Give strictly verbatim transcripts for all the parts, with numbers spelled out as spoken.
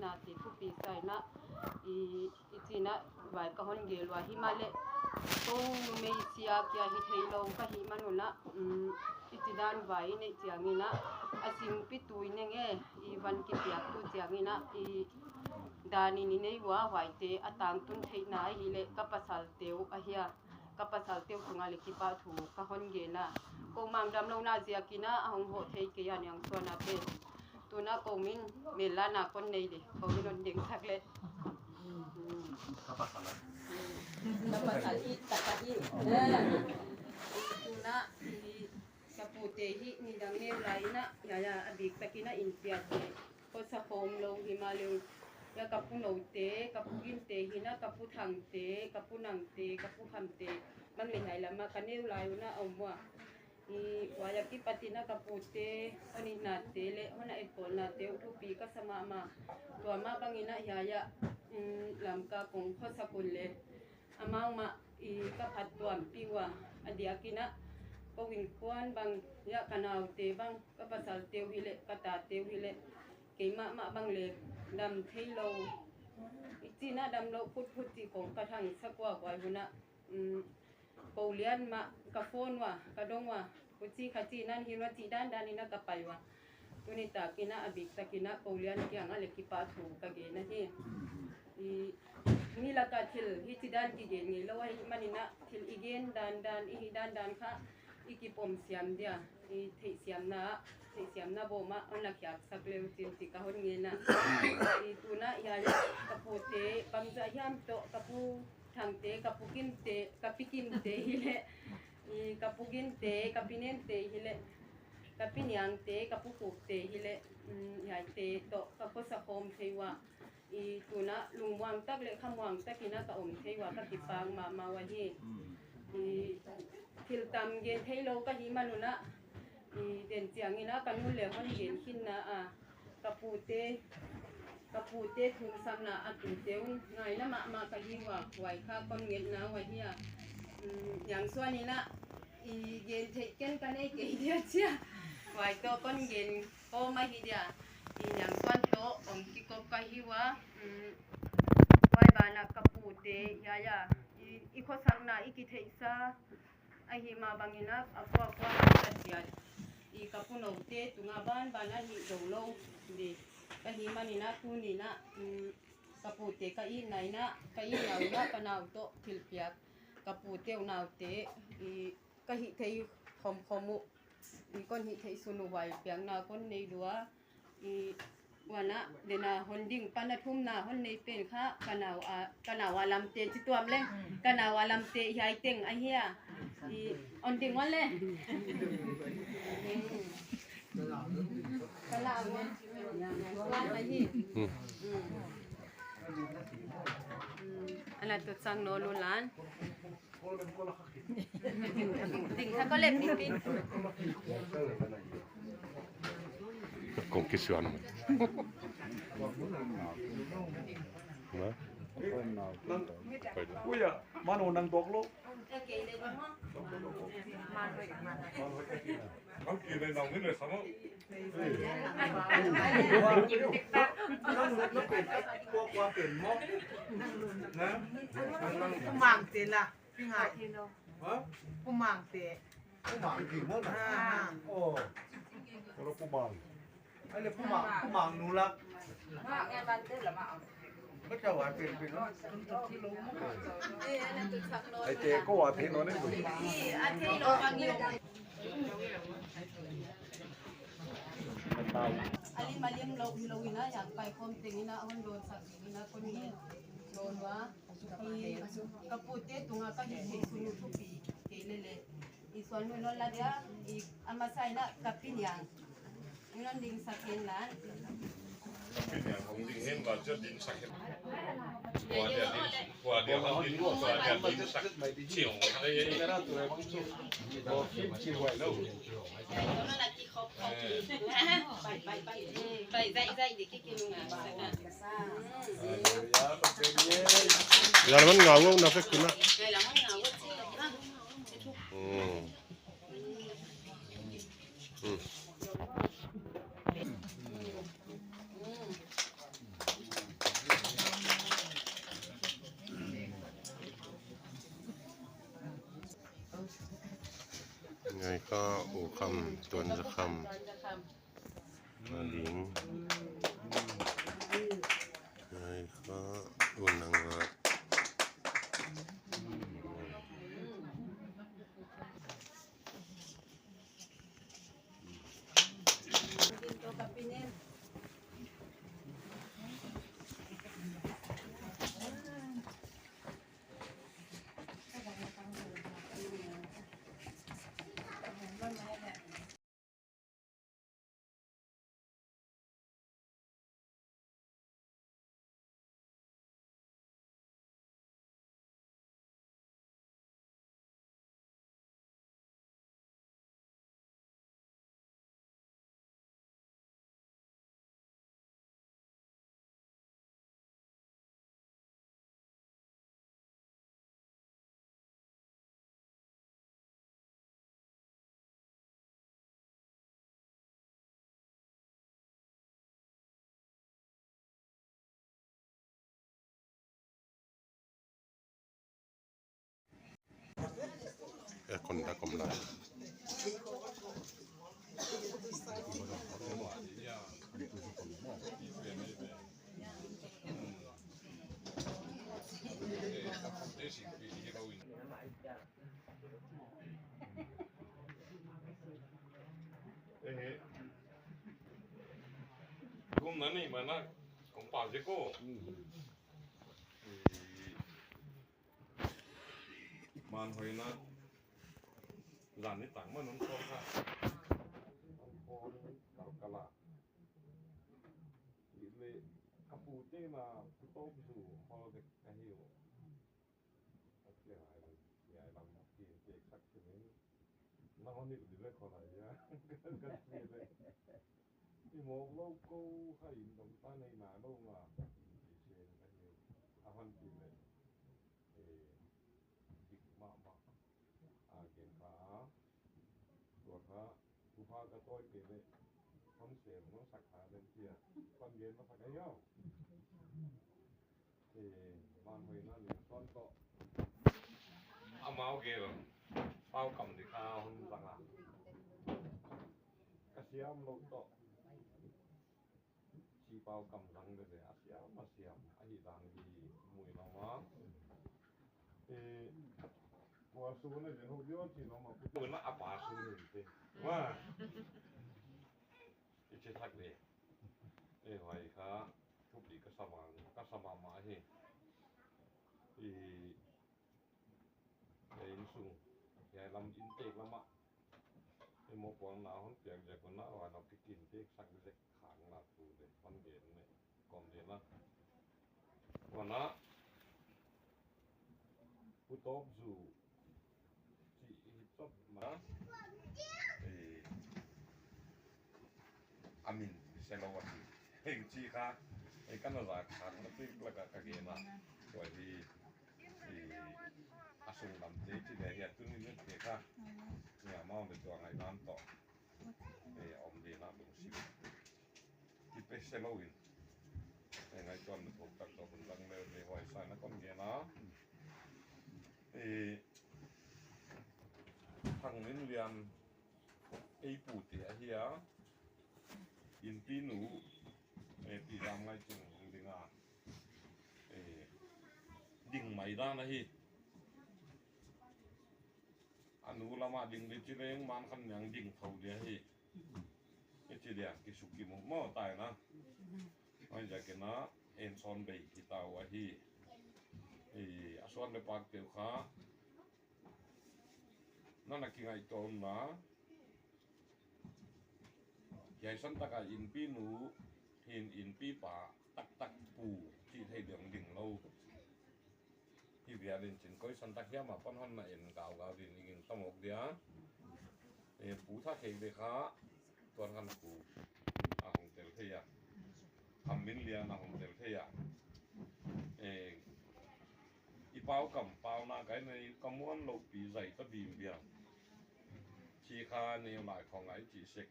Nate thupi sa inah i, i cinah vai ka hon gel uh a, himahleh ko numei sia kia hi thei lo ka hih manunah, um, i ci dan vai i neih cianginah a singpi tui nenge i van kipiaktu cianginah i danin i nei uh a, huaite a tangtun theihna ahileh ka pasalte uh ahi a, ka pasalte uh tungah le kipah thu ka hon gen a, ko mang dam lohna ziakinah a hong hawh thei kei a, Niang Suan a pen. Tuna ko min melana kon nei le, ko min on ding sak le. Ka pasal a. Ka pasal i tak a i. Tuna i ka pute hi nidang neu lai inah, ya ya a bik takinah in piak hi. Ko sa khawm lo hi mah leu. Ya ka pu Note, ka pu Ginte hi inah, ka pu Thangte, ka pu Nangte, ka pu Khamte. Bang le hiai lamah ka neu lai unah a om uh a. I huai a kipatinah ka pute hon itnate le hon a etkawlnate uh thupi ka sa mahmah. Tua mah banginah hiai ah, um, Lamka kong khuasak un le amau mah i ka phattuampih uh a, a diakinah ko innkuan bang ya ka naute bang, ka pasalte uh hileh ka tate uh hileh keimah mah bang le dam thei lo, i cinah dam lo phutphut cih kong ka thangsak uh a, huai hunah, um, ko lian mah ka phone uh a, ka dong uh a, kuci khaci nan hin uh a cih dandan inah ka pai uh a. Tuni takinah a bik takinah ko lian kiangah le kipah thu ka gen ahi. I, mi lakah thil hici dan kigen ngei lo ahih maninah thil i gen dandan, i hih dandan kha i kipom siam dia, i theihsiamna, theihsiamna bawmah hon la khiaksak leu cin ci ka hon ngenah. I tunah hiai ka pute bangzah hiam tawh ka pu Thangte, ka pu Kimte, ka pi Kimte hileh, i ka pu Ginte, ka pi Nente hileh, ka pi Niangte, ka pu Kukte hileh, um, hiaite tawh ka khuasa khawm thei uh a, i tunah lungmuang tak le khamuang takinah ka om thei uh a, ka kipak mahmah uh ahi. I thil tam gen thei lo ka hih manunah i den cianginah ka nu le hon gen khinna a, ka pute, ka pute thumsakna a tute un ngaina mahmah ka hi uh a, huai kha kon ngetna uh ahi a. Um, Niang Suan inah i gen theih ken ka nei kei dia cia, huai tawh kon gen kawm ahi dia. I Niang Suan tawh om kikop ka hi uh a, um, huai banah ka pute hiai ah i, i khuasakna i kitheihsa ahih mah banginah a kuakua ka ciat i ka pu Note tungah banban a hih zo lo ding ka hih maninah tuninah, um, ka pute ka itna inah, ka itna unah ka nau tawh thilpiak, ka pute uh naute i ka hih thei khomkhom uh, i kon hih theih sun uh huai piakna kon nei lua. I huanah dena hon ding pan a thumna hon nei pen kha ka nau a, ka nau a lamte ci tuam leng, ka nau a lamte hiai teng ahi a. I hon ding wan le. Ka nau a wan ahi. Ana tu sang no lu lan. Ding kha ko lem ding ding. Kong kisuan. Na? Uya, mano nang dok lo. Nang kine nang ni le sama. Mang te la. Pi ngai. Ha? Pu Mang te. Pu Mang ki mo na. Ah. Oh. Kalau Pu Mang. Ale Pu Mang, Pu Mang nu la. Ba ta wa pen pen no. Ai te ko wa te no ne. Ai te no bang yo. Ali malim lo lo ina yang pai kom teng ina on don sak ina kon ni. Don wa. Ka pute tungah ka hih theih sunu thupi kei lele. I suan nu non la dia, i a masa ina ka pi Niang. Nu non ding sak hen la. Ka pi Niang hong ding hen la, cia ding sak hen. Kua dia ding, kua dia hong ding, kua dia ding sak. Ciong. Bai, bai, bai, bai. Bai, bai, bai, bai. Ya, laman ngau na fek tuna. Hmm. Hmm. Tuan Za Kham. Tuan Za Kham. A ding. Ai, kha, un nang va. E kon da kom lai. Kum na ni mana kong pau je ko. Man hoina zan ni tang man hong khawl kha. Hong khawl kalkala. Ile a pute na putawp zu hawl dek ka hi uh. A kiang ai lam, kiang ai lam, kiang kek sak simin. Na hon nih ding le khawl lai a. Kan, kan si le. I mawk lo ko kha in dong ta nei na lo nga. Kisen ka hi. A hon ti le. Eh, dik mahmah. A gen kha. Tua kha. Tua kha ka tawi kei le. Hon sel no sak kha den tia. Hon gen ma sak ka hiau. Eh, man hoina ni a suan tawh. Amau gel pau kam ding kha hon zang a. Ka siam lo tawh. Ci pau kam zang dede a siam a siam. A hi zang hi mui lo ma. Eh, kua su na zen ho dio ci lo ma. Kua na a pa su ni te. Wa. I ci thak le. Eh, huai kha. Thupi ka sa vang, ka sa mahmah hi. I, i inn sung, i lam inntek lamah. I mawhpuakna hon piak zek un a, huan a kikin tek sak zek khang na thu le, hon gen ne, kom le na. Huan a, Pu Tawp Zu, Ci hi top ma. Eh, a min se lo a hi. Heng ci kha. Eh, kan a za khan a tik la ka, ka gen a. Tua hi, eh, a sung lam te ci le hi a tuni ni te kha. Ni a mau le tua ngai lam to. Eh, om le na lungsim. Kipe se lo in. Eh, ngaihtuahna thuk tak tawh hun dang leu le huai sa na kon gen a. Eh, Thang Min Lian ei pute ahi a. Innpi nu, eh, Pi Zam Ngai Cing hong ding a. Eh, ding mai dan ahi. A nu lamah ding ding ci leng Man Khan Niang ding tho ding ahi. I ci dia kisuk kimu maw tai na. Mai ja kena en sawn bei hi tau ahi. I a suan le pak teu kha. Nana kingaihtuah un la. Hiai san taka innpi nu hin innpi pa taktak pu cih thei ding ding lo. Hi vialin cin koi san tak hiam a pan hon na en gaugau din i ging tamawk dia. E, pu tha thei le kha Tuan Khan Pu a hong tel thei a. Thang Min Lian a hong tel thei a. E, i pau kam pau na kai nei ka muan lo pi zai ta bim bia. Ci kha neu lai khong ai ci sek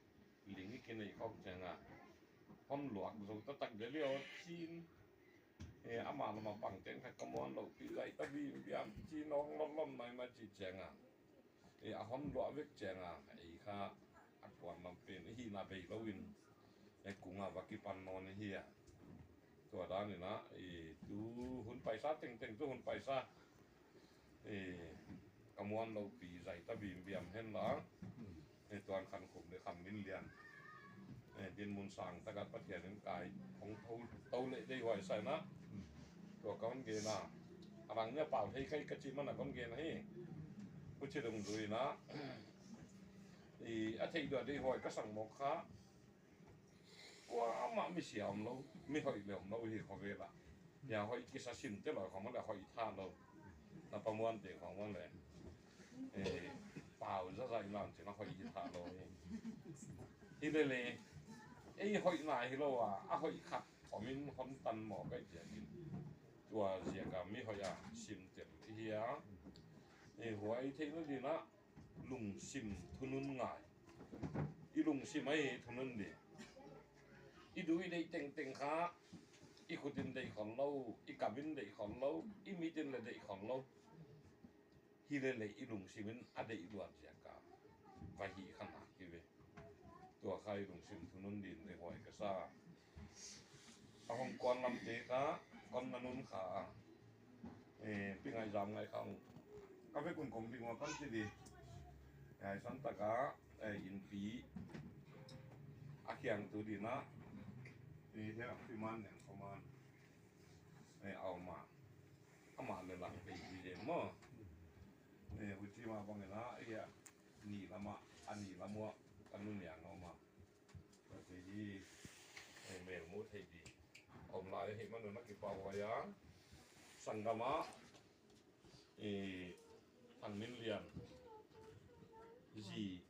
ling i kinei khok ciang a. Hon luak zo ta tak de lio cin. E, ama lama pang teng khat ka muan lo pi zai ta bim bia cin hong lon lon mai ma ci ciang a. E, a hon luah vek ciang a, ei kha pen i hihna bei loin, e, kungah va kipan nawn i hi a. Tua danin ah, e, tu hun paisa tengteng, tu hun paisa, e, ka muan lopi zaita bimbiam hen la, e, tuan Khan Khum le Khan Min Lian, e, dinmun sang takin Pathian in kai hong tho, to leh deihhuai sa in ah, tua ka hon gen a. A dang nia pau thei kai ka cih man a ka hon gen a hi. Pu Ci Dong Zui in ah, i, a theih dua deihhuai ka sang mawk kha. Kuamah misia om lo, mi hoih le om lo hi khovel ah. Hia hoih kisa simte lo khong mah le hoih tha lo. Na pa Muante khong mah le, e, pau zaza i lam cin a hoih hi tha lo hi. Hi lele, ei hoihna hi lo a, a hoih khat om in hon tan mawk ai ciangin, tua ziaka mi hoih a simte lo hi a. E, huai theihna dingin ah lungsim thunun ngai. I lungsim ahi thunun ding. I du i deih tengteng kha i khut in deih khol lo, i kam in deih khol lo, i mit in le deih khol lo. Hi lele i lungsim in a deih luat ziaka va hih kha nak hi ve. Tua kha i lungsim thunun ding deihhuai ka sa. A hong kuan lamte kha kon na nun kha a. E, pi ngai zam ngai kha ung. Ka vekun kong ding ua kan ci di. Ai san taka, e, innpi a khiangtu ding ah, e, hia pi Man Neng Kho Man, e, a om a. Amah le lang pei di de maw. E, huci mah bangin ah, e, a ni lamah, a ni lam uah ka nu niang a om a. Tua hi, e, mel mu thei di. Om lai hi man un a kipau huai a. Sanggamah, e, Thang Min Lian zi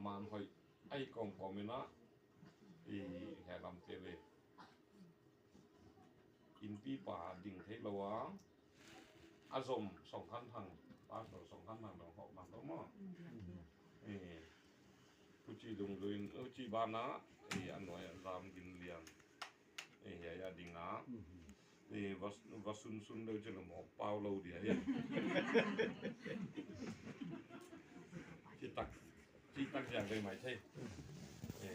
Man Hoih ahi kawmkawm in ah, e, he lamte le innpipa ding thei lo a, a zom Song Khan Thang, Pastor Song Khan Thang dong hawh man lo maw. E, huci dungzui in, huci banah, e, a nuai ah Zam Gin Lian, e, hia, hia ding a. E, va, va sunsun lo ci lo maw, pau lo dia hia. Citak, citak ziang vei mai thei. E,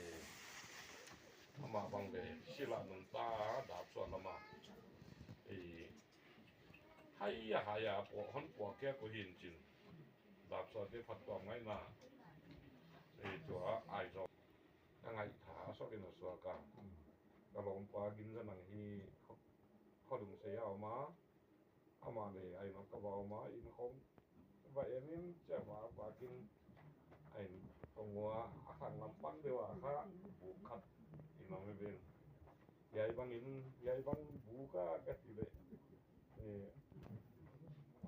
amah bang ve, sila nunta, dapsuah lamah. E, hai a, hai a, pua, hon pua kia ko hin cin. Dapsuah te phat tuam ngaihna. E, tua ai zong. Ka ngaih tha a sok in a suak a. Ka lawmpa Gin Za Nang hi kho, kho lung sei a om a. Amah le ai nok ka va om a, inn khawng va en in cia va, va kin a inn khawng ua, a khang lam pan deuh a kha buk khat in om hi ven. Hiai bangin, hiai bang buk a ka ci leh, e,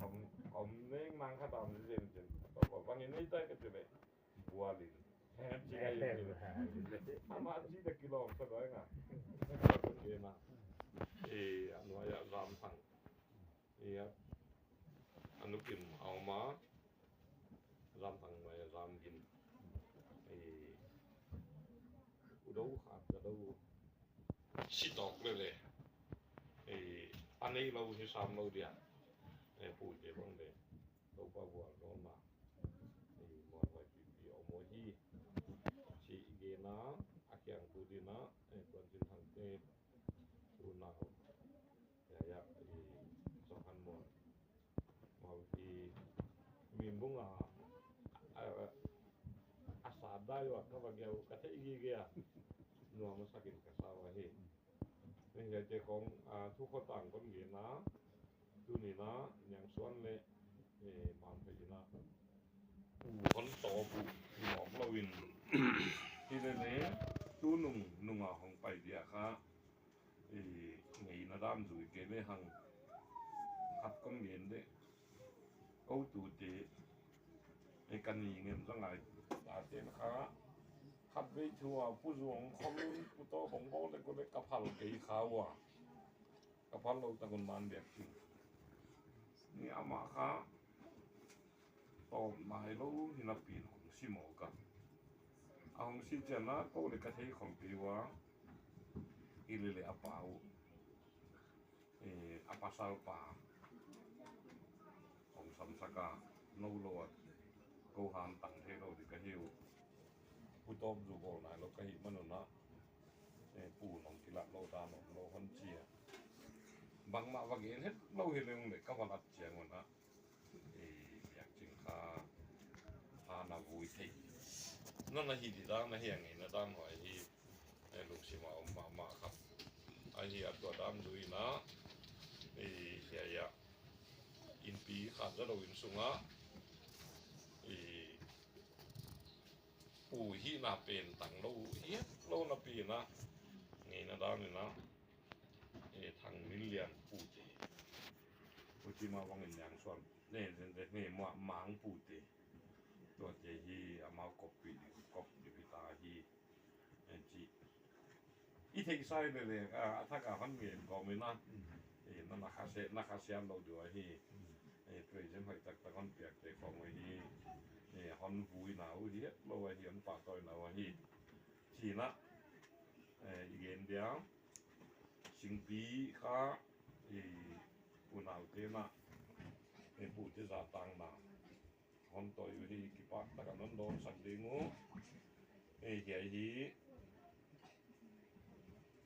om, om neng nang khat a om zen zen. Tua bangin ei tai ka ci leh bual in. He, ci ka hi. Amah ci ta kilawm sa doi nga. Ka kena. E, a nuai ah Zam Thang. Ia, a nukim a om a, Zam Thang nuai a Zam Gin. Ei, u do khat ka do. Si tawk lele. Ei, a nei lo hi sam lo dia. Ei, pute bang le. Topa bual dawn ma. Ei, muan huai pipi a om uh hi. Si i gen a, a kiang tu din a, ei, tuan cin hang te. Unau. Ia, ia, i, song han muan. Mau i, min bung a, a, a sa dai ua ka va geu, ka thei gige a. Nuam a sakin ka sa ua hi. Ni hiaite kong, a, thu khotang kon gen a. Tuni na, Niang Suan le, e, man pe ina. U hon tawp uh, i mawk lo in. Hi le le, tu nung, nunga hong pai dia kha. I ngeina dan zui kei le hang khat kong gen de. Ko tute, e, ka ni ngen za ngai tate na kha. Khat vei thu a Pu Zuang Khol un, Pu Taw Bong Baw le ko le ka phal kei kha ua. Ka phal lo tak un man biak cin. Ni amah kha tawp nai lo hi napi in hong si mawk a. A hong si ciang a ko le ka thei khol kei ua. I le le a pa uh, e, a pasal pa hong samsak a, no lo a, ko han tang thei lo di ka hi uh. Pu tawp zu bawl nai lo ka hih manun ah, eh, pu nong kilat lo dan om lo hon ci a. Bangmah va gen het lo hi leng le ka va lat ciangun ah, eh, Piang Cing kha, kha na vui thei. Na na hi di dan, na hi a ngeina dan huai hi, eh, lungsim a om mahmah khat. Ahi a tua dan zui in ah, eh, hiai ah, innpi khat za lo inn sungah, eh, pu hihna pen tang lo, hiat lo napi in ah, ngeina dan in ah, eh, Thang Min Lian pute, Pu Cima bangin Niang Suan, ne, ne, ne, ne, Mang pute, tuate hi amau koppih ding, kop ding hi ta hi, eh, ci. I theihsa hi lele, ah, a thak a hon ngen kawm in ah, eh, na, na khasia, na khasia lo ding uh ahi. Eh, present hoih taktak hon piakte kawm uh ahi. Eh, hon vuina uh hi het lo ahi, hon pahtawina uh ahi. Ci in ah, eh, i gen dia, Singpi kha, eh, unaute in ah, eh, pute zahtakna hon tawi uh hi, kipak takin hon dawnsak ding uh. Eh, hiai hi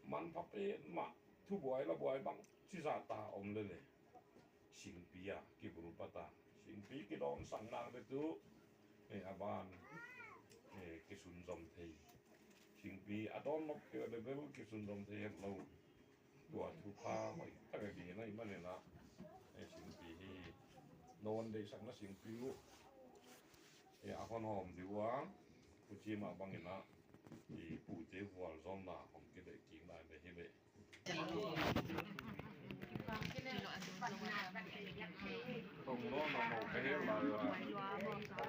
manpha pen mah, thubuai labuai bangci zahtak om lele, singpi ah kibulphuh a, singpi kidawnsak nak le tu, eh, a ban, eh, kisunzom thei. Singpi a dawn nop kei le bel kisunzom thei het lo. Tua thupha hoih tak a gen ahih manin ah, eh, singpi hi na hon deihsakna singpi uh, eh, a hon hawm ding uh a, Pu Cima bangin ah, eh, pute vualzawlna hong kideh kik nai le hi leh. Tong nawn a mo ka hel lai uh a.